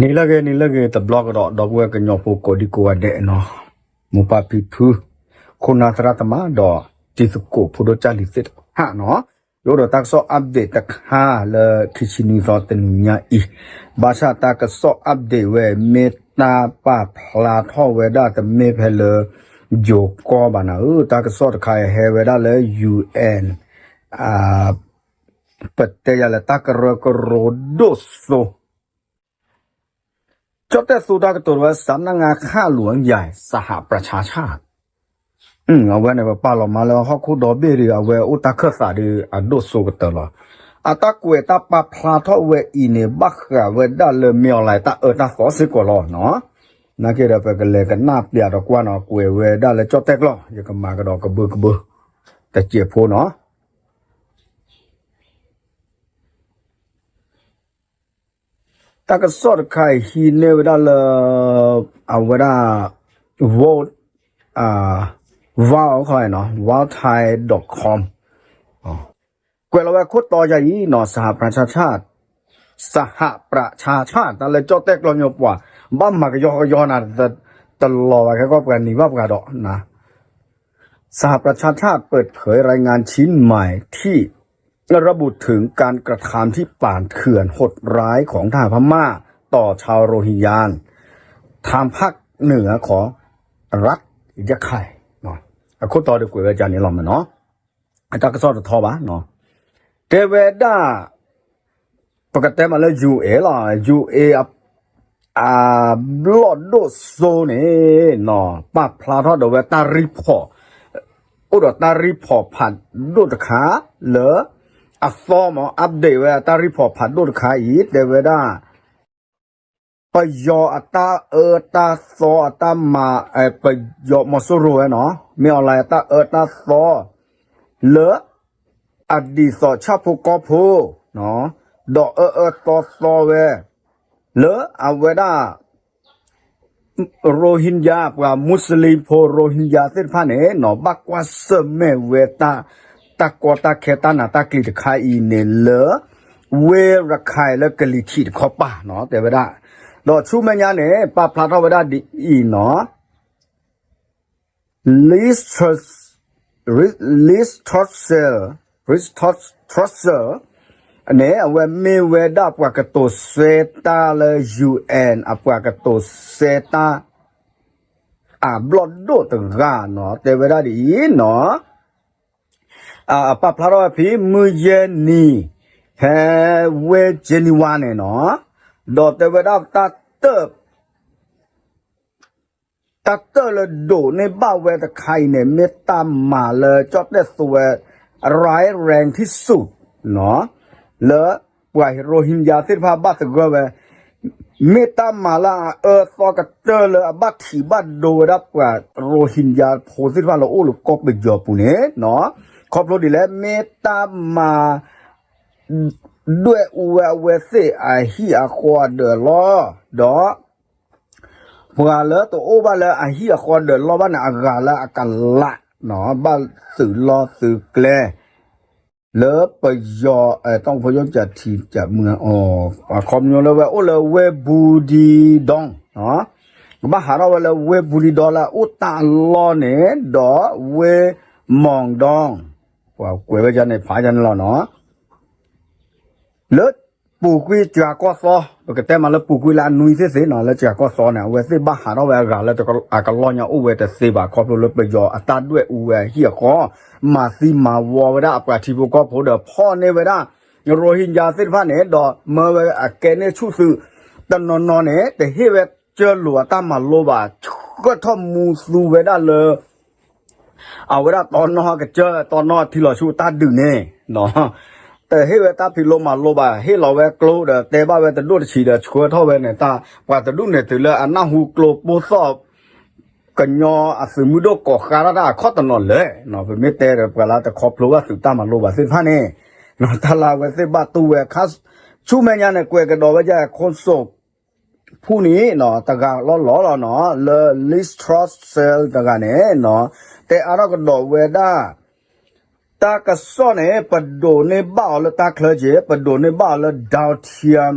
နံၤလၢအဂ့ၤ နံၤလၢအဂ့ၤ တဘျီကဒီး ဒီပုၢ်ဝဲၢ်ကညီဖိကိးဒံကိးဂၤဒဲးနီၤ, မိၢ်ပၢ်ဖံဖု, ခိၣ်နၢ်သရၣ်သမါဒီး တံၤသကိးဖိဒိၣ်ကၢ်လံၤသ့ၣ်တဖၣ်နီၤ, ယအိၣ်ဒီးတၢ်ကစီၣ် update တခါလၢခံဆံနွံသီတနံၤညါအံၤ, ဘၣ်ဆၣ်တၢ်ကစီၣ် update ဝဲ မ့ၢ်တၢ်ပာ်ဖျါထီၣ်ဝဲဒၣ်တမ့ၢ်ဖဲလၢ ယိၤကီၢ်ဘၣ်နၤဧၢ, တၢ်ကစီၣ်တခါအံၤဟဲဝဲဒၣ်လၢ ယူဢၣ် ပတဲယၤလၢတၢ်ကရၢကရိဒိၣ်စိ ကၠီၣ်တဲၣ်သူတၢ်ကတိၤဝဲ สำนักงานข้าหลวงใหญ่สหประชาชาติ အဝဲန့ၣ် ပပာ်လီၤမၤလၢဟီၣ်ခိၣ်ဒီဘ့ၣ်ဒီး အဝဲအိၣ်တၢ်ခၢၣ်သးဒီးအဒိၣ်စိကတၢၢ်လီၤ. အတၢ်ကွဲးတၢ်ပာ်ဖျါထီၣ်ဝဲအံၤန့ၣ် ဘၣ်ဃးဝဲဒၣ်လၢမ့ၢ်အီၤလၢတၢ်အၢတၢ်သီစ့ၢ်ကီးလီၤနီၤ. နာ်က့ဒီး ပကလဲၤကနၣ်ပျးဒီးကွၢ်နီၤ ကွဲးဝဲဒၣ်လၢကၠီၣ်တဲၣ်ကျီၢ် ယကမၤကဒီးကဘုကဘု တစဲးဖိနီၤ. တၢ်ကစီၣ်တခါအံၤဟံးန့ၢ်ဝဲဒၣ်လၢ အဝဲဒၣ် World War ခီနီၤ world thai dot com ကွဲးလီၤဝဲခိၣ်တီယၤအံၤနီၤ สหประชาชาติ สหประชาชาติ တၢ်လၢကၠီၣ်တဲၣ်ကျီၢ်ညီပှၤ ဘၣ်မၤကယီကယီနၤ တလီၤဘၣ်ခဲကီၢ်ပှၤနံၤဘၣ်ပှၤဒီး สหประชาชาติเปิดเผยรายงานชิ้นใหม่ที่ระบุถึงการกระทำที่ป่าเถื่อนโหดร้ายของทหารพม่าต่อชาวโรฮิงญาทางภาคเหนือของรัฐยะไข่ အခိၣ်တီဒီးကွဲးဝဲဒ်န့ၣ်လီၤမ့ၢ်နီၤ, အတၢ်ကစီၣ်တထီဘၣ်နီၤ, တဲဝဲဒၣ် ပကတဲမးလၢ ယူဢၣ်လီၤ ယူဢၣ် အဘျီၣ်ဒိၣ်စိန့ၣ်နီၤ ပာ်ဖျါထီၣ်ဒီးဝဲတၢ်ရံဖီၣ်, အိၣ်ဒီးတၢ်ရံဖီၣ်ဖးဒိၣ်တခါလၢ အသီမး update ဝဲတၢ်ရံဖီၣ်ဖးဒိၣ်တခါအံၤ တဲဝဲဒၣ် ပယီၤအတၢ်အၢတၢ်သီအတၢ်မၤ, ပယီၤမီၤစိရိၤဝဲနီၤ မ့ၢ်အီၤလၢတၢ်အၢတၢ်သီ လၢ အဒ်သိးဆၣ်ဖိကီၢ်ဖိ ဒီးအၢအၢသီသီဝဲ လၢအဝဲဒၣ် ရိဟ့ညါ ပှၤမူစလ့ဖိ ရိဟ့ညါသ့ၣ်တဖၣ်န့ၣ်နီၤ ဘၣ်ကွၢ်ဆၢၣ်မဲာ်ဝဲ တၢ်ကီတၢ်ခဲတၢ်နးတၢ်ကျံၤတခါအံၤန့ၣ်လၢ ဝ့ၢ်ရခၢၣ်လၢကလံၤထံးတခီပၤနီၤ တဲဝဲဒၣ်, ဒီးဆူမဲာ်ညါန့ၣ် ပာ်ဖျါထီၣ်ဝဲဒၣ်ဒ်အံၤနီၤ Liz Truss, Liz Trussell, Liz Trussell န့ၣ် အဝဲမ့ၢ်ဝဲဒၣ်ပှၤကတိၤဆၢတၢ်လၢ ယူဢၣ် အပှၤကတိၤဆၢတၢ် အဘျီၣ်ဒိၣ်တဂၤနီၤ တဲဝဲဒၣ်ဒ်အံၤနီၤ, အပာ်ဖျါထီၣ်ဝဲဖဲမုၢ်ယဲၢ်နံၤ ဖဲဝ့ၢ် Geneva န့ၣ်နီၤ, ဒီးတဲဝဲဒၣ်တၢ်တၢၣ် တၢ်တၢၣ်လၢဒိးန့ၢ်ဘၣ်ဝဲတခါအံၤန့ၣ် မ့ၢ်တၢ်မၤလၢကၠီၣ်တဲၣ်သိဝဲ ร้ายแรงที่สุด လၢပှၤရိဟ့ညါသ့ၣ်တဖၣ်ဘၣ်သဂၢၢ်ဝဲ, မ့ၢ်တၢ်မၤလၢအအၢသီကတၢၢ်လၢအဘၣ်ထံးဘၣ်ဒိဝဲဒၣ်ပှၤရိဟ့ညါဖိသ့ၣ်တဖၣ်လၢအိၣ်လၢကီၢ်ပယီၤပူၤန့ၣ်နီၤ, ခီဖျိဒ်လဲၣ် မ့ၢ်တၢ်မၤ ဒွဲၣ်အူဝဲအဝဲသ့ၣ်အဟံၣ်အဃီအဒၢးလီၤ, ဒီး ပှၤလၢတအိၣ်ဘၣ်လၢအဟံၣ်အဃီဒၢးလီၤဘၣ်န့ၣ် အဂၤလၢအကလး ဘၣ်သုးလီၢ်သုးကျဲ လၢပယီၤ တၢ်ဖိယိၣ်ကထံကမုၢ် အခီပညီလၢဝဲအိၣ်လၢဝ့ၢ်ဘူဒံဒီ ကဘၣ်ဟးထီၣ်ဝဲလၢဝ့ၢ်ဘူဒံဒီလၢအအိၣ်တၢ်အလီၢ်န့ၣ် ဒီးဝ့ၢ်မီၣ်ဒီ ပှၤကွဲးဝဲဒ်န့ၣ်ဖးဒ်န့ၣ်လီၤနီၤ လၢပူၤကွံာ်စှၤကီၢ်သီ, ပကတဲမးလၢပူၤကွံာ်လၢအနွံသ့ၣ်သ့ၣ်နီၤ လၢစှၤကီၢ်သီန့ၣ် အဝဲသ့ၣ်ဘၣ်ဟးထီၣ်ဝဲအဂၤလၢအကလီၢ်ညါအိၣ်ဝဲတသ့ဘၣ် ခီဖျိလၢပယီၤအတၢ်ဒွဲၣ်အူဝဲအဟံၣ်အဃီ, မၤသံမၤဝီဝဲဒၣ်အပှၤထံဖိကီၢ်ဖိဒီး ဖီၣ်န့ၢ်ဝဲဒၣ် ရိဟ့ညါသ့ၣ်တဖၣ်န့ၣ် ဒီးမၢဝဲအကဲန့ၢ်ဆူၣ်သုး တနီၤနီၤန့ၣ် တဟ့ၣ်ဝဲကၢၢ်လိာ်အတၢ်မၤလိဘၣ်, ဆှၢထီၣ်မူသူဝဲဒၣ်လၢ အဝဲဒၣ်တီနီၢ်ကစၢၢ် တီနီၢ်ထံလီၤဆူတၢ်ဒုးန့ၣ်, တဟ့ၣ်ဝဲတၢ်ဖံးလိမၤလိဘၣ်, ဟ့ၣ်လီၤဝဲကျိဒီး တဲဘၣ်ဝဲတဒိၣ်တဆံးဒီး ဆှၢထီၣ်ဝဲန့ၣ် တၢ်ပှၤတဒူၣ်န့ၣ် တုၤလၢအနၢ်ဟူကျိပိၢ်သီၣ် ကညီအသုးမုၢ်ဒိၣ်ကိးဃါတၢ်တၢ်အခီၣ်တနီၤလဲၣ်, ပမ့ၢ်တဲဒီးပှၤလၢတခီဖျိဘၣ်သုးတၢ်မၤလိဘၣ်သ့ၣ်တဖၣ်န့ၣ်, တၢ်လၢအဝဲသ့ၣ်ဘၣ်တူၢ်ဝဲခါ, ဆူမဲာ်ညါန့ၣ် ကွဲးကဒီးဝဲဒ်ခိၣ်စိး ဖူန့ၣ် တဂၤလီၤလီၤလီၤနီၤ လၢ Liz Trussell တဂၤန့ၣ်နီၤ တဲအါထီၣ်ကဒီးဝဲဒၣ် တၢ်ကစီၣ်န့ၣ် ပဒိးန့ၢ်ဘၣ်အီၤလၢတၢ်ချၢက့ၤ ပဒိးန့ၢ်ဘၣ်အီၤလၢ Doug Tian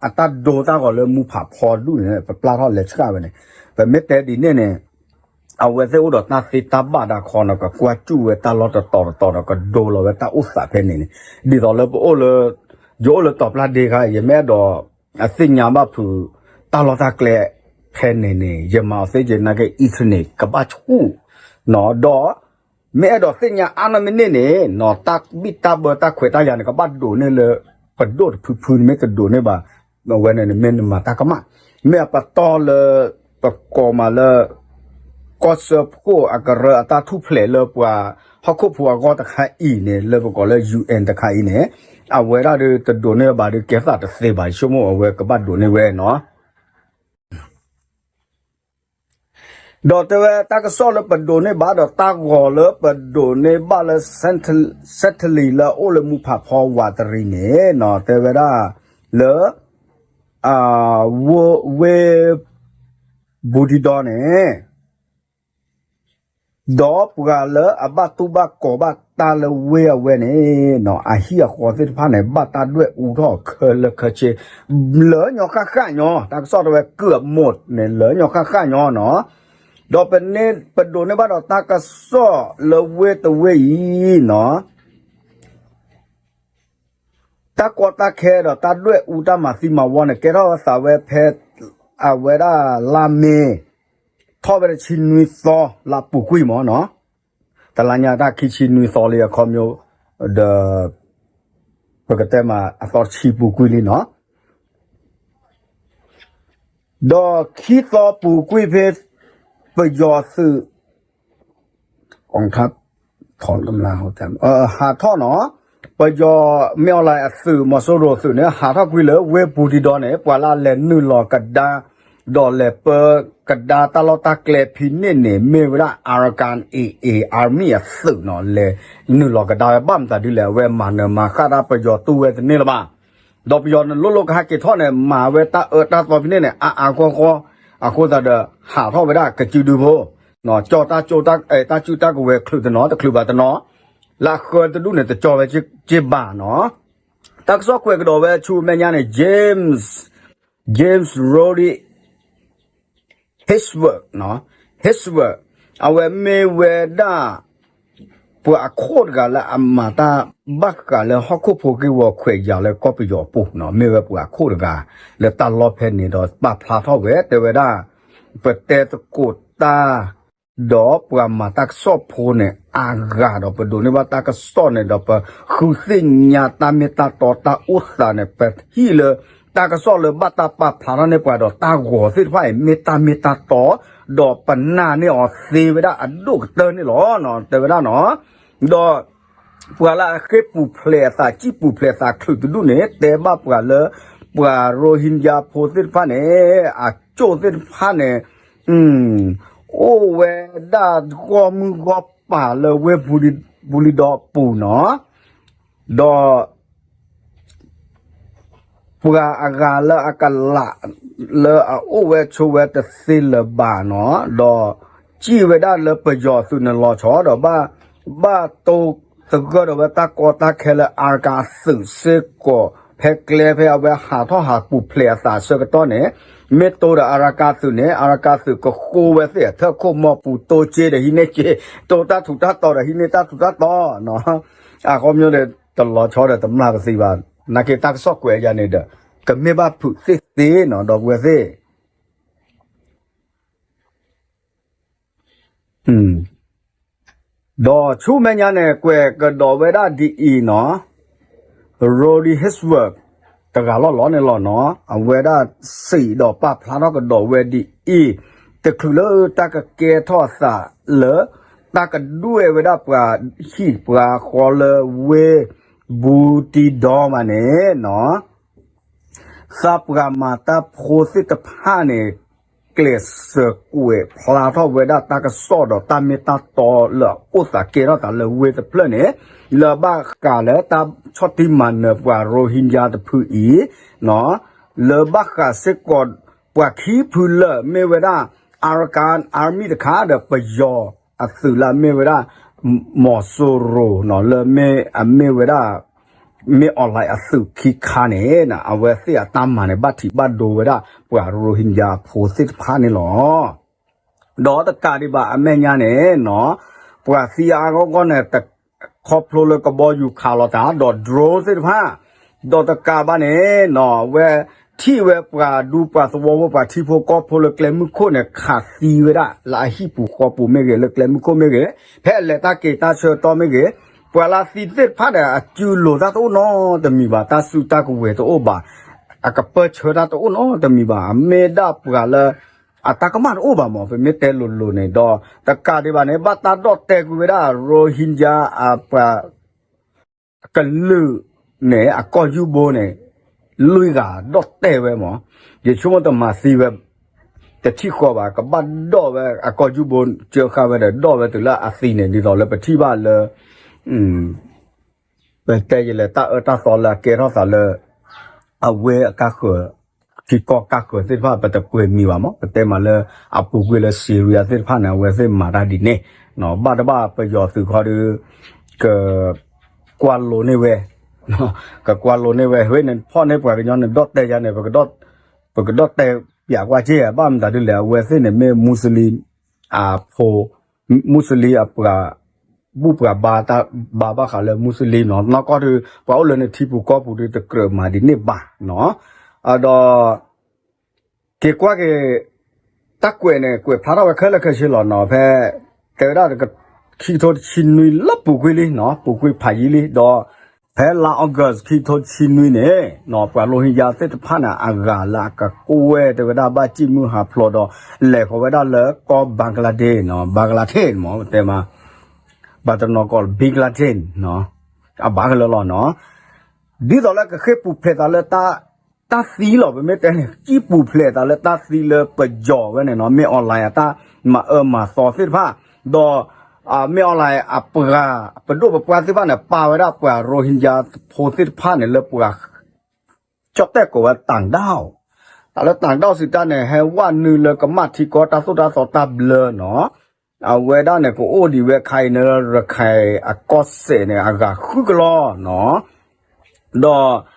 အတၢ်ဒိတၢ်ဂီၤလၢမူဖးဖီဒူၣ်န့ၣ် ပပျၢ်ထီၣ်လဲၤဆှၣ်ဝဲန့ၣ်, ပမ့ၢ်တဲဒ်န့ၣ်န့ၣ် အဝဲသ့ၣ်အိၣ်ဒီးတၢ်သ့တၢ်ဘၣ်ဒၣ်ခီနီၤ ကကွၢ်စူၣ်ဝဲတၢ်လီၢ်တတီၤတတီၤဒီးကဒိလီၤဝဲတၢ်အိၣ်သးဖဲန့ၣ်န့ၣ်, ဒ်သိးလၢပအိၣ်လၢ ယအိၣ်လၢတီၤပျၢ်ဒ့ခါ ယမ့ၢ်အဲၣ်ဒိး အသ့ၣ်ညါဘၣ်ဖုး တၢ်လီၢ်တၢ်ကျဲဖဲန့ၣ်န့ၣ် ယမၤအီၤသ့ၣ်ကနာ်က့ internet ကဘၣ်ဆူၣ်နီၤ, ဒီး မ့ၢ်အဲၣ်ဒိးသ့ၣ်ညါအါနီၢ်မ့ၢ်န့ၢ်န့ၣ်နီၤ တၢ်ဘံၣ်တၢ်ဘၢတၢ်ခွဲးတၢ်ယာ်န့ၣ် ကဘၣ်ဒိးန့ၢ်လၢ ပဒိၣ်တဖုဖုန့ၣ် မ့ၢ်တဒိးန့ၢ်ဘၣ်, အဝဲန့ၣ်န့ၣ် မ့ၢ်နမၤတၢ်ကမၣ်, မ့ၢ်အပတီၢ်လၢ ပကိးမးလၢ ကီၢ်စၢဖှိၣ်အကရၢအတၢ်ထူၣ်ဖျဲးလၢပှၤဟီၣ်ခိၣ်ဖိအဂီၢ်တခါအံၤန့ၣ် လၢပကိးလၢ ယူဢဵၣ် တခါအံၤန့ၣ် အဝဲဒၣ်ဒုးတဒိးန့ၢ်ဘၣ်ဒုးကဲသးတသ့ဘၣ် ဆိကမိၣ်အဝဲကဘၣ်ဒိးန့ၢ်ဝဲနီၤ. ဒီးတဲဝဲတၢ်ကစီၣ်လၢပဒိးန့ၢ်ဘၣ်ဒီးတၢ်ဂီၤလၢပဒိးန့ၢ်ဘၣ်လၢ satellite လၢအအိၣ်လၢမူဖးဖီဝးတရံးန့ၣ်နီၤ တဲဝဲဒၣ်လၢ ဝ့ၢ် ဘူးတံဒီန့ၣ် ဒီးပှၤလၢအဘၣ်တူၢ်ဘၣ်ကီၤဘၣ်တၢ်လၢဝ့ၢ်အဝဲန့ၣ်နီၤ အဟံၣ်အဃီသ့ၣ်တဖၣ်န့ၣ် ဘၣ်တၢ်ဒွဲၣ်အူထီၣ်ခဲလၢာ်ခဲဆ့ လၢညီဃၣ်ဃၣ်ညီ တၢ်ကစီၣ်တဲဝဲ เกือบหมด န့ၣ် လၢညီဃၣ်ဃၣ်ညီနီၤ, ဒီးပန့ၢ်ပဒိးန့ၢ်ဘၣ်ဒီးတၢ်ကစီၣ်လၢဝ့ၢ်တဝ့ၢ်အံၤနီၤ တၢ်ကီတၢ်ခဲဒီးတၢ်ဒွဲၣ်အူတၢ်မၤသံမၤဝီန့ၣ် ကဲထီၣ်သးဝဲဖဲ အဝဲဒၣ်လါမ့ၤ ထီၣ်ဝဲတဆံနွံသီ လါပူၤကွံာ်မ့ၢ်နီၤ, တလါညါတၢ်ခံဆံနွံသီလံအခီပညီ ဒီး ပကတဲမးအသီတဆံပူၤကွံာ်လံနီၤ, ဒီးခံသီပူၤကွံာ်ဖဲ ပယီၤသုး ကီထ ဟးထီၣ်နီၤ, ပယီၤမ့ၢ်အီၤလၢအသုး မီၤစိရိၤသုးန့ၣ် ဟးထီၣ်ကွံာ်လၢဝ့ၢ်ပူၤတံဒီန့ၣ် ပှၤလၢအလဲၤနုာ်လီၤကဒါ ဒီးလဲၤပၢကဒါတၢ်လီၢ်တၢ်ကျဲဖဲန့ၣ်န့ၣ် မ့ၢ်ဝဲဒၣ် Arakan A A Army အသုးနီၤ လဲၤနုာ်လီၤကဒါဝဲ ဘၣ်မတၤဒ်လဲၣ် အဝဲမၤနၢၤမၤဃၣ်တၢ်ပယီၤတူၢ်ဝဲတန့ၢ်လၢၤဘၣ်, ဒီးပယီၤန့ၣ်လိၣ်လိၣ်ကဟဲက့ၤထီၣ်န့ၣ် မၤဝဲတၢ်အၢတၢ်သီဖဲန့ၣ်န့ၣ် အါအါဂီၢ်ဂီၢ် အဃိသတးဒီး ဟးထီၣ်ဝဲဒၣ်ကစုဒုဖိ ကၠီတၢ်ကၠိ တၢ်ကဝဲၤချုးတနီၤ တချုးဘၣ်တနီၤ လၢအဃၢတဒူၣ်န့ၣ် တကၠီဝဲက့ဘၣ်နီၤ, တၢ်ကစီၣ်ကွဲးကဒီးဝဲဆူမဲာ်ညါန့ၣ် James, James Roddy Hesworth, Hesworth အဝဲမ့ၢ်ဝဲဒၣ် ပှၤအခိၣ်တဂၤလၢအမၤတၢ်ဘၣ်ဃးလၢဟီၣ်ခိၣ်ဖိဂ့ၢ်ဝီခွဲးယာ်လၢကီၢ်ပယီၤအပူၤနီၤ မ့ၢ်ဝဲပှၤအခိၣ်တဂၤ လၢတၢ်လီၢ်ဖဲန့ၣ်ဒီးပာ်ဖျါထီၣ်ဝဲ တဲဝဲဒၣ် ပတဲသကိးတၢ် ဒီးပှၤမၤတၢ်ကစီၣ်ဖိန့ၣ် အါဂၤဒီးပဒိးန့ၢ်ဘၣ်တၢ်ကစီၣ်န့ၣ်ဒီး ပဃုသ့ၣ်ညါတၢ်မ့ၢ်တၢ်တီတၢ်အိၣ်သးန့ၣ် ပဟံၣ်လၢတၢ်ကစီၣ်လၢဘၣ်တၢ်ပာ်ဖျါထီၣ်န့ၢ်ပှၤဒီးတၢ်ဂီၤသ့ၣ်တဖၣ်အံၤ မ့ၢ်တၢ်မ့ၢ်တၢ်တီ ဒီးပနာ်န့ၢ်အီၤသ့ဝဲဒၣ်အဒိၣ်ကတၢၢ်န့ၣ်လီၤ. တဲဝဲဒၣ်နီၤ ဒီး ပှၤလၢအဃ့ၢ်ပူၤဖျဲးအသး စံၣ်ပူၤဖျဲးအသးချုးတဒူၣ်န့ၣ် တဲဘၣ်ပှၤလၢ ပှၤရိဟ့ညါဖိသ့ၣ်တဖၣ်န့ၣ် အကၠိၣ်သ့ၣ်တဖၣ်န့ၣ် အိၣ်ဝဲဒၣ်ဂီၢ်မုၢ်ဂီၢ်ပၤလၢဝ့ၢ်ပူၤလံဒီပူၤနီၤ ဒီး ပှၤအဂၤလၢအကလး လၢအအိၣ်ဝဲဆိးဝဲတသ့လၢၤဘၣ်နီၤ ဒီးစံၣ်ဝဲဒၣ်လၢပယီၤသုးန့ၣ်လီၤဆီဒီး ဘၣ်တိသဂၢၢ်ဒီးဝဲတၢ်ကီတၢ်ခဲလၢ Arakan အသုးစ့ၢ်ကီး ဖဲကျဲဖဲအဝဲဟးထီၣ်ဟးပူၤဖျဲးအသးဆၢကတီၢ်န့ၣ် မ့ၢ်တိဒီး Arakan သုးန့ၣ် Arakan သုးကဃိဝဲသ့ၣ်အထၢၣ်ခိၣ်မီၢ်ပူၤ တိစ့ဒီးဟံးန့ၢ်စ့ တိတၢ်ထူးတၢ်တီၤဒီးဟံးန့ၢ်တၢ်ထူးတၢ်တီၤနီၤ အခီပညီဒီး တလီၤဆီဒီးတမျၢ်ပသံဘၣ် နာ်က့တၢ်ကစီၣ်ကွဲးယၤန့ၣ်ဒီး ကမ့ၢ်ဘၣ်ဖုးသ့ၣ်သ့နီၤ ဒီပုၢ်ဝဲၢ်သ့ၣ် ဒီးဆူမဲာ်ညါန့ၣ် ကွဲးကဒီးဝဲဒၣ်ဒ်အံၤနီၤ Roddy Hesworth တဂၤလီၢ်လီၤန့ၣ်လီၤနီၤ အဝဲဒၣ်စံးဒီးပာ်ဖျါထီၣ်ကဒီးဝဲဒ်အံၤ တချုးလၢတၢ်ကကဲထီၣ်အသးလၢ တၢ်ကဒွဲၣ်ဝဲဒၣ်ပှၤဟံၣ်ပှၤဃီလၢဝ့ၢ်ဘူးတံဒီဘၣ်န့ၣ်နီၤ သးပှၢ်မၤတၢ်ဖိသ့ၣ်တဖၣ်န့ၣ် ကျဲးစၢးကွဲးဖျါထီၣ်ဝဲဒၣ်တၢ်ကစီၣ်ဒီးတၢ်မ့ၢ်တၢ်တီလၢအအိၣ်သးကဲထီၣ်သးလၢဝ့ၢ်တဖျၢၣ်န့ၣ် လၢဘၣ်ဃးလၢတၢ်ဆီၣ်တံၢ်မၤနၢၤပှၤရိဟ့ညါတဖုအံၤ လၢဘၣ်ဃးစ့ၢ်ကီးပှၤခံဖုလၢာ်မ့ၢ်ဝဲဒၣ် Arakan Army တခါဒီးပယီၤအသုးလၢအမ့ၢ်ဝဲဒၣ် မီၤစိရိၤနီၤ လၢမ့ၢ်အမ့ၢ်ဝဲဒၣ် မ့ၢ်အီၣ်လဲၣ်အသုးခံခါန့ၣ် အဝဲသ့ၣ်အတၢ်မၤန့ၣ် ဘၣ်ထံးဘၣ်ဒိဝဲဒၣ် ပှၤရိဟင်ဂျာဖိသ့ၣ်တဖၣ်န့ၣ်လီၤ. ဒီးတကးဒံးဘၣ်အမဲာ်ညါန့ၣ်နီၤ ပှၤသံအါအါဂီၢ်ဂီၢ်န့ၣ် ခီဖျိလၢကဘီယူၤခးလီၤတၢ် ဒီး drone သ့ၣ်တဖၣ်, ဒီးတကးဘၣ်န့ၣ်နီၤ အဝဲထံၣ်ဝဲပှၤဒူပှၤသဝီဖိ ပှၤထံဖိကီၢ်ဖိလၢကျဲမုၢ်ခိၣ်န့ၣ် ခးသံဝဲဒၣ် လၢအဟံၣ်ပူၤဃီပူၤမ့ၢ်ဂ့ၤ လၢကျဲမုၢ်ခိၣ်မ့ၢ်ဂ့ၤ ဖဲအလဲၤတၢ်က့ၤတၢ်ဆၢကတီၢ်မ့ၢ်ဂ့ၤ ပှၤလၢသံသ့ၣ်တဖၣ်န့ၣ် အစုလိၤတၢ်တအိၣ်နီတမံၤဘၣ်, တၢ်စုတၢ်ကဝဲၤတအိၣ်ဘၣ်, အကပၢၢ်ဆၢတၢ်တအိၣ်နီတမံၤဘၣ်, အမ့ၢ်ဒၣ်ပှၤလၢ အတၢ်ကမၣ်တအိၣ်ဘၣ်မး ပမ့ၢ်တဲလိၤလိၤန့ၣ်ဒီး တကးဒံးဘၣ်န့ၣ် ဘၣ်တၢ်ဒီၣ်တဲာ်ကွံာ်ဝဲဒၣ် ရိဟင်ဂျာ အပှၤ ကလုာ်န့ၣ် အကီၢ်ယူၢ်ဘိန့ၣ် လွံၢ်ဂၤဒီၣ်တဲာ်ဝဲမး, ယဆိကမိၣ်တမၤသံဝဲ တထံၣ်ဃီဘၣ်, ကဘၣ်ဒီၣ်ဝဲအကီၢ်ယူၢ်ဘိ ကၢဃာ်ဝဲဒီး ဒီၣ်ဝဲတုၤလၢအသံန့ၣ် ဒ်သိးလၢပထံၣ်ဘၣ်လၢ ပတဲယလဲၤတၢ်အၢတၢ်သီလၢအကဲထီၣ်သးလၢ အဝဲအကါဃၢၤ ထံကီၢ်ကါဃၢၤသ့ၣ်တဖၣ် ပတကွဲးမံၤဘၣ်မး, ပတဲမးလၢ အပူၤကွံာ်လၢ Syria သ့ၣ်တဖၣ်န့ၣ် အဝဲသ့ၣ်မၤတၢ်ဒ်န့ၣ်, ဘၣ်တဘၣ်ပယီၤသုးခီဒီး က ကွၢ်လိန့ၢ်ဝဲ, ကကွၢ်လိန့ၢ်ဝဲ ဝဲန့ၣ်ဖီၣ်န့ၢ်ပှၤကညီန့ၣ် ဒီၣ်တဲာ်ယၤန့ၣ် ပကဒီၣ်တဲာ်ပၠးကွၢ်က့ ဘၣ်မတၤဒ်လဲၣ် အဝဲသ့ၣ်န့ၣ် မ့ၢ်မူစလံ အဖိ မူစလံအပှၤ ဘူၣ်ပှၤဘါတၢ်ဘါဘၣ်ဃးလၢမူစလံနီၤ, နီၢ်ကီၢ်ဒီး ပှၤအိၣ်လၢနထံပူၤကီၢ်ပူၤဒီး တကြၢးမၤဒ်န့ၣ်ဘၣ်နီၤ, ဒီး က့ၤကွၢ်က့ၤ တၢ်ကွဲးန့ၣ် ကွဲးဖျါထီၣ်ဝဲခဲလၢာ်ခဲဆ့လီၤနီၤ, ဖဲ တဲဝဲဒၣ် ခံကထိတဆံနွံလၢပူၤကွံာ်လံနီၤ, ပူၤကွံာ်ဖးယံာ်လံ, ဒီး ဖဲလါ August ခံကထိတဆံနွံန့ၣ် ပှၤရိဟင်ဂျာသ့ၣ်တဖၣ်န့ၣ် အဂၤလၢအကကွဲၢ်တဲဝဲဒၣ် ဘၣ်စံၣ်မုၢ်ဟးဖျိးဒီး လဲၤဃီၤဝဲဒၣ်လၢကီၢ် Bangladesh နီၤ, Bangladesh မ့ၢ်တဲမး ပှၤတနီၤကိးလၢ Bangladesh နီၤ, အဘၣ်ကလၢာ်လီၤနီၤ, ဒ်သိးလၢကဃ့ၢ်ပူၤဖျဲးသးလၢ တၢ်သံလီၤ, ပမ့ၢ်တဲန့ၣ် ဃ့ၢ်ပူၤဖျဲးသးလၢတၢ်သံလၢပယီၤဝဲန့ၣ်နီၤ, မ့ၢ်အီၣ်လဲၣ်အတၢ်မၤအၢမၤသီသ့ၣ်တဖၣ်, ဒီး မ့ၢ်အီၣ်လဲၣ်အပှၤ ပဒိၣ်ပပှၢ်သ့ၣ်တဖၣ်န့ၣ် ပာ်ဝဲဒၣ်ပှၤရိဟင်ဂျာဖိသ့ၣ်တဖၣ်န့ၣ် လၢပှၤ ကၠီၣ်တဲၣ်ကိးဝဲ တၢ်ဒၣ်, တၢ်လၢတၢ်ဒၣ်စံးတၢ်န့ၣ် ဟဲဝဲနုာ်လၢကမၣ်ထံကီၢ်တၢ်သိၣ်တၢ်သီတၢ်ဘျၢနီၤ, အဝဲဒၣ်န့ၣ် ကအိၣ်ဒံးဝဲခါအံၤန့ၣ် ရခဲၣ်အကီၢ်စဲၣ်န့ၣ် အဂၤဃုကလီၤနီၤ, ဒီး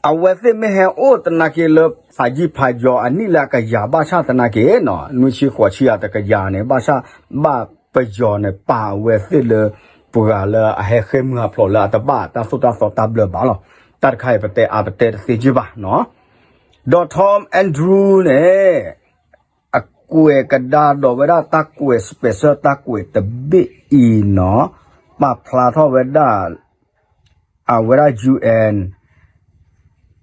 အဝဲသ့ၣ်မ့ၢ်ဟဲအိၣ်သနာ်က့လၢ ဖးယံာ်ဖးယီၤအနံၣ်လၢအကယၤဘၣ်ဆၣ်သနာ်က့နီၤ, နွံဆံဃိးဆံအတကယၤန့ၣ် ဘၣ်ဆၣ် ဘၣ်ပယီၤန့ၣ် ပာ်အဝဲသ့ၣ်လၢ ပှၤလၢအဟဲဃ့ၢ်မုၢ်ဟးဖျိးလၢအတဘၣ်တၢ်သိၣ်တၢ်သီတၢ်ဘျၢဘၣ်လီၤ. တၢ်တခါအံၤပတဲအါပတဲတသ့က့ဘၣ်နီၤ, ဒီး Tom Andrew န့ၣ် အကွဲးကဒါဒီးဝဲဒၣ်တၢ်ကွဲး special တၢ်ကွဲးတဘ့ၣ်အံၤနီၤ, ပာ်ဖျါထီၣ်ဝဲဒၣ် အဝဲဒၣ် UN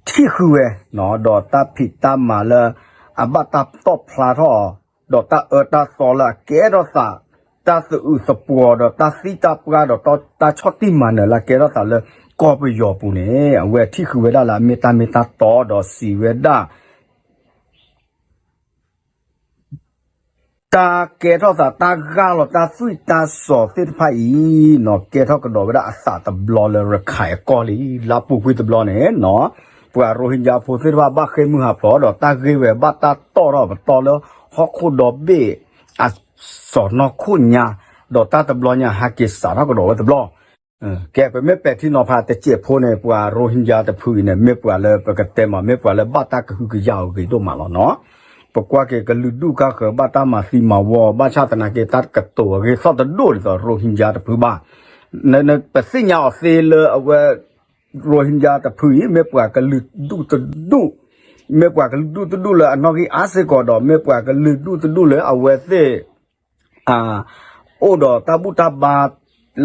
ထံၣ်ဃုာ်ဝဲနီၤ, ဒီးတၢ်ဖံးတၢ်မၤလၢ အဘၣ်တၢ်တီၣ်ဖျါထီၣ်အီၤ, ဒီးတၢ်အၢတၢ်သီလၢအကဲထီၣ်သး, တၢ်သအုးသပှီၤဒီးတၢ်သံတၢ်ပှၢ်ဒီးတၢ်ဆီၣ်တံၢ်မၤနၢၤလၢအကဲထီၣ်သးလၢကီၢ်ပယီၤပူၤန့ၣ် အဝဲထံၣ်ဃုာ်ဝဲဒၣ်လၢအမ့ၢ်တၢ်မ့ၢ်တၢ်တီဒီးစံးဝဲဒၣ် တၢ်ကဲထီၣ်သး တၢ်ဂၢ်လီၤ တၢ်သွံၣ်တၢ်စီၤသ့ၣ်တဖၣ်အံၤနီၤ ကဲထီၣ်ကဒီးဝဲဒၣ်အသးတဘျီလၢရခဲၣ်အကီၢ်လံ လၢအပူၤကွံာ်တဘျီန့ၣ်နီၤ ပှၤရိဟင်ဂျာဖိသ့ၣ်တဖၣ်ဘၣ်ဃ့ၢ်မုၢ်ဟးဖျိးဒီး တၢ်ဂ့ၢ်ဝဲဘၣ်တၢ်တီၣ်ထီၣ်ပတီၢ်လၢဟီၣ်ခိၣ်ဒီဘ့ၣ် အစီၢ်နီၤခိၣ်ညါ ဒီးတၢ်တဘျီညါဟဲက့ၤစးထီၣ်ကဒီးဝဲတဘျီ ကဲ ပမ့ၢ်ပဲာ်ထံနီၤဖးတစဲးဖိန့ၣ် ပှၤရိဟင်ဂျာတဖုအံၤန့ၣ် မ့ၢ်ပှၤလၢပကတဲမး မ့ၢ်ပှၤလၢဘၣ်တၢ်ကဟုကယာ်အီၤဂ့ၤဒိၣ်မးလီၤနီၤ. ပကွၢ်က့ၤကလုာ်ဒူၣ်ကါဃၢၤ ဘၣ်တၢ်မၤသံမၤဝီ ဘၣ်ဆၣ်သနာ်က့ တၢ်ကတိၤအဂ့ၤသီၣ်တဒိၣ်ဒ်သိးရိဟင်ဂျာတဖုဘၣ်. ပသ့ၣ်ညါအီၤသ့လၢအဝဲ ရိဟင်ဂျာတဖုအံၤ မ့ၢ်ပှၤကလုာ်ဒူၣ်တဒူၣ်, မ့ၢ်ပှၤကလုာ်ဒူၣ်တဒူၣ်လၢအနီၣ်ဂံၢ်အါစ့ၢ်ကီးဒီး မ့ၢ်ပှၤကလုာ်ဒူၣ်တဒူၣ်လၢအဝဲသ့ၣ် အိၣ်ဒီးတၢ်ဘူၣ်တၢ်ဘါ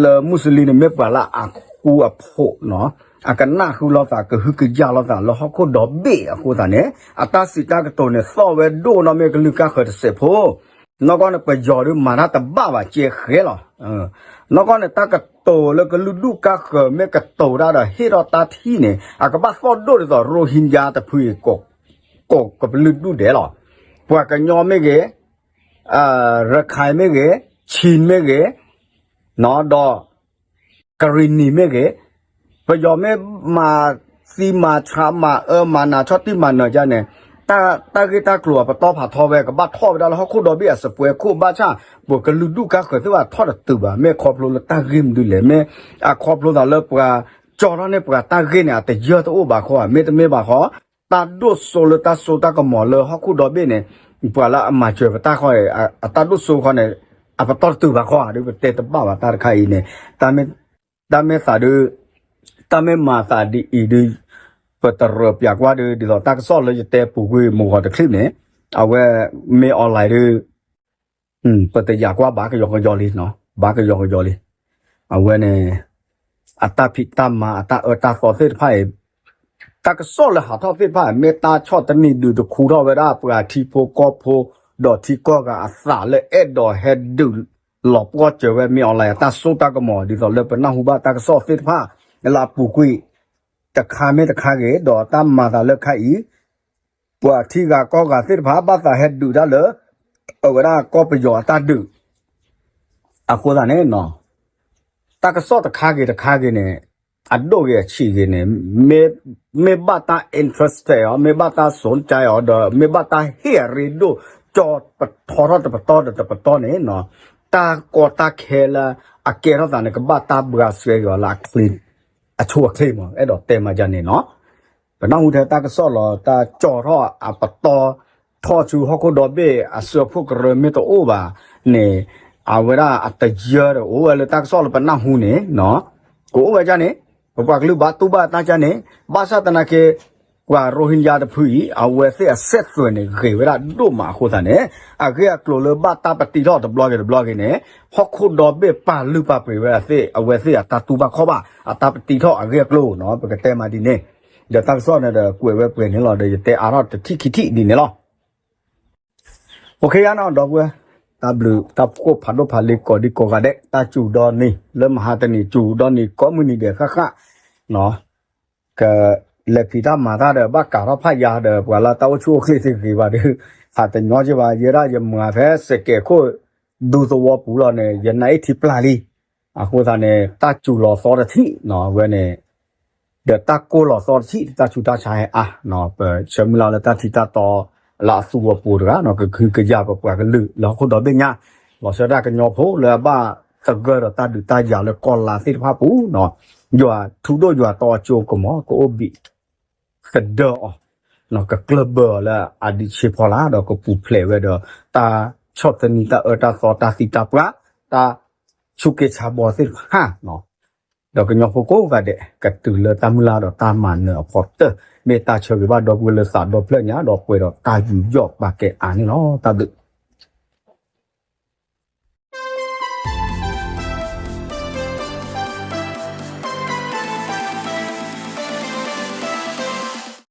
လၢမူစလံန့ၣ် မ့ၢ်ပှၤလၢအဃူအဖိးနီၤ, အကနၣ်ဃုလိာ်သး ကဟုကယာ်လိာ်သးလၢဟီၣ်ခိၣ်ဒီဘ့ၣ်အဃိသတးန့ၣ် အတၢ်စံးတၢ်ကတိၤန့ၣ် သီၣ်ဝဲဒိၣ်နီၤ မ့ၢ်ကလုာ်ကါဃၢၤတစဲးဖိ, နီၢ်ကီၢ်န့ၣ် ပယီၤဒုးမၤတၢ်တဘၣ်ဘၣ် ကဲဃဲလီၤ. နီၢ်ကီၢ်န့ၣ် တၢ်ကတိၤလၢကလုာ်ဒူၣ်ကါဃၢၤ မ့ၢ်ကတိၤတၢ်ဒီးဟ့ၣ်ထီၣ်တၢ်ထံၣ်န့ၣ် အကဘၣ်သီၣ်ဒိၣ်ဒ်သိးရိဟင်ဂျာတဖုအံၤ ကိးကပလုာ်ဒူၣ်ဒဲးလီၤ. ပှၤကညီမ့ၢ်ဂ့ၤ ရခဲၣ်မ့ၢ်ဂ့ၤ, ခၠံၣ်မ့ၢ်ဂ့ၤ, ဒီး ကရံၣ်နံၣ်မ့ၢ်ဂ့ၤ, ပယီၤမ့ၢ်မၤသံမၤဆါ မၤအၢမၤနး ဆီၣ်တံၢ်မၤနၢၤဒ်န့ၣ်, တၢ်ဂ့ၢ်တၢ်ကျိၤအပတီၢ်ဖးထီဝဲ ကဘၣ်ထီၣ်ဝဲဒၣ်လၢဟီၣ်ခိၣ်ဒီဘ့ၣ်အစပွဲခိၣ် ဘၣ်ဆၣ် ပကလုာ်ဒူၣ်ကါဃၢၤသ့ၣ်တဖၣ်ထီၣ်တတုၤဘၣ်. မ့ၢ်ခီဖျိလၢတၢ်ဂ့ၢ်မနုၤလဲၣ်, မ့ၢ်အခီဖျိသးလၢပှၤ ကၠီထီၣ်န့ၢ်ပှၤတၢ်ဂ့ၢ်န့ၣ် အတယၢၢ်တအိၣ်ဘၣ်ဃီဧါ, မ့တမ့ၢ်ဘၣ်ဃီ တၢ်ဒိၣ်စိလၢတၢ်စိတၢ်ကမီၤလၢဟီၣ်ခိၣ်ဒီဘ့ၣ်န့ၣ် ပှၤလၢအမၤစၢၤပတၢ်ဃီ အတၢ်ဒိၣ်စိဃီန့ၣ် အပတီၢ်တတုၤဘၣ်ဃီဧါဒီး ပတဲတဘၣ်ဘၣ်တၢ်တခါအံၤန့ၣ် တၢ်မ့ၢ်သးဒုး တၢ်မ့ၢ်မၤသးဒ်အံၤဒုး ပတရၢပၠးကွၢ်ဒုး ဒ်သိးတၢ်ကစီၣ်လၢယတဲပူၤကွံာ်မုၢ်ဂီၤတချံးန့ၣ် အဝဲမ့ၢ် online ဒုး ပတယာ်ကွၢ်ဘၣ်ကယီကယီလံ, ဘၣ်ကယီကယီလံ. အဝဲန့ၣ် အတၢ်ဖံးတၢ်မၤအတၢ်အၢတၢ်သီသ့ၣ်တဖၣ်အံၤ တၢ်ကစီၣ်လၢဟးထီၣ်သ့ၣ်တဖၣ် မ့ၢ်တၢ်ဆီၣ်တနံၤဒုးတခူထီၣ်ဝဲဒၣ် ပှၤထံဖိကီၢ်ဖိ ဒီးထံကီၢ်ဂၤအသးလၢအဲၣ်ဒိးဟဲဒုးလီၤပှီၢ်စၢၤဝဲ မ့ၢ် online အတၢ်စိတၢ်ကမီၤ ဒ်သိးလၢပနၢ်ဟူဘၣ်တၢ်ကစီၣ်သ့ၣ်တဖၣ် လၢအပူၤကွံာ် တခါမ့ၢ်တခါဂ့ၤ ဒီးတၢ်မၤသးလၢခါအံၤ ပှၤထံဂၤကီၢ်ဂၤသ့ၣ်တဖၣ် ဘၣ်သးဟဲဒုးတၢ်လၢ အဝဲဒၣ်ကီၢ်ပယီၤအတၢ်ဒုး အဃိသတးန့ၣ် တၢ်ကစီၣ်တခါဂ့ၤတခါဂ့ၤန့ၣ် အဒိၣ်ဂ့ၤအဆံးဂ့ၤန့ၣ် မ့ၢ်ဘၣ်တၢ် interested အီၤ မ့ၢ်ဘၣ်တၢ် စူၣ်ကၠဲ အီၤ ဒီးမ့ၢ်ဘၣ်တၢ်ဟ့ၣ်အရ့ဒိၣ် ကၠီပထီထီၣ်တပတီၢ်ဒီးတပတီၢ်န့ၣ် တၢ်ကီတၢ်ခဲလၢအကဲထီၣ်သးန့ၣ် ကဘၣ်တၢ်ဘှါဆှဲက့ၤအီၤလၢအဆိအချ့မး အဲၣ်ဒိးတဲမးဒ်န့ၣ်နီၤ. ပနၢ်ဟူထဲတၢ်ကစီၣ်လီၤ တၢ်ကၠီထီၣ်အပတီၢ် ထီၣ်ဆူဟီၣ်ခိၣ်ဒီဘ့ၣ်အစၢဖှိၣ်ကရၢမ့ၢ်တအိၣ်ဘၣ်န့ၣ် အဝဲဒၣ်အတယၢၢ်ဒီးအိၣ်ဝဲလၢတၢ်ကစီၣ်လၢပနၢ်ဟူန့ၣ် ကအိၣ်ဝဲဒ်န့ၣ် ပပှၤကလုာ်ဘၣ်တူၢ်ဘၣ်တၢ်ဒ်န့ၣ် ဘၣ်ဆၣ်သနာ်က့ ပှၤရိဟ့ညါတဖုအံၤ အဝဲသ့ၣ်အစဲးသွဲးန့ၣ် ဂ့ၤဝဲဒၣ်ဒိၣ်မးအဃိသတးန့ၣ် အဂ့ၢ်အကျိၤလၢဘၣ်တၢ်ပတံထီၣ်တဘျီဂ့ၤတဘျီဂ့ၤန့ၣ် ဟီၣ်ခိၣ်ဒီဘ့ၣ်ပာ်လုၢ်ပာ်ပှ့ၤဝဲအသ့ၣ် အဝဲသ့ၣ်အတၢ်တူၢ်ဘၣ်ခီၣ်ဘၣ် အတၢ်ပတံထီၣ်အဂ့ၢ်အကျိၤနီၤ ပကတဲမးဒ်န့ၣ် ဒီးတၢ်ကစီၣ်န့ၣ်ဒီးကွဲးဝဲပှဲၤန့ၣ်လီၤ ဒီးယတဲအါထီၣ်တထံၣ်ခံထံၣ်ဒ်န့ၣ်လီၤ. အိၣ်ခ့ယါနီၤ ဒီပုၢ်ဝဲၢ် တၢ်ဘျုးတၢ်ဖှိၣ်ဖးဒိၣ်ဖးလံၤကိးဒံကိးဂၤဒဲး တၢ်စူၤဒီနံၤ လၢမဟါတနံၤ စူၤဒီနံၤကိးမုၢ်နံၤဒဲးဃၣ်ဃၣ်နီၤ ကလဲၤဖံးတၢ်မၤတၢ်ဒီး ဘၣ်ကးထီၣ်ဖးယၤဒီး ပှၤလၢတၢ်အိၣ်ဆူၣ်အိၣ်ချ့သ့ဂ့ၤဘၣ်ဒီး ဟးတညီက့ဘၣ် ယဲဒၣ်ယမၤဖဲစဲးကဲးခိၣ် ဒူသဝီပူၤလီၤန့ၣ် ယနါအ့ၣ်ထံပျၢ်လံ. အဃိသတးန့ၣ် တၢ်စူၤလီၤသီတထံၣ်နီၤ ဝဲန့ၣ် ဒီးတၢ်ကိၢ်လီၤသီတထံၣ် တၢ်ဆူးတၢ်ဆါဟဲအါနီၤ ပဆၢမုၢ်လၢ်လၢတၢ်ထံတၢ်တီ လၢအသူဝီပူၤတဂၤနီၤ ကဟုကယာ်ပပှၤကလုာ်လၢဟီၣ်ခိၣ်ဒီဘ့ၣ်ညါ လီၤဆီဒၣ်တၢ်ကညီဖိလၢအဘၣ်သဂၢၢ်ဒီးတၢ်ဒုးတၢ်ယၤလၢကီၢ်လါသ့ၣ်တဖၣ်ပူၤနီၤ ယွၤထူဒိၣ်ယွၤတီအစိကမီၤ ကအိၣ်ဘံၣ် ကဒၢအီၤ ကကျၢၢ်ဘၢအီၤလၢအဒံးဆ့ဖီလာ် ဒီးကပူၤဖျဲးဝဲဒီး တၢ်ဆီၣ်သနံးတၢ်အၢတၢ်သီတၢ်သံတၢ်ပှၢ် တၢ်ဆူးက့ဆါဘီသ့ၣ်တဖၣ် ဒီးကညီဖိကိးဂၤဒဲး ကတုၤလၢတၢ်မုၢ်လၢ်ဒီးတၢ်မၤနၢၤအဖီတၢၢ် မ့ၢ်တၢ်ဆၢဂ့ၤဘၣ်ဒီပုၢ်ဝဲၢ်လၢသးဒီဖျၢၣ်ညါ ဒီးပှဲၤဒီးတၢ်ယူးယီၣ်ပာ်ကဲအါန့ၣ်လီၤ. တၢ်ဘျုး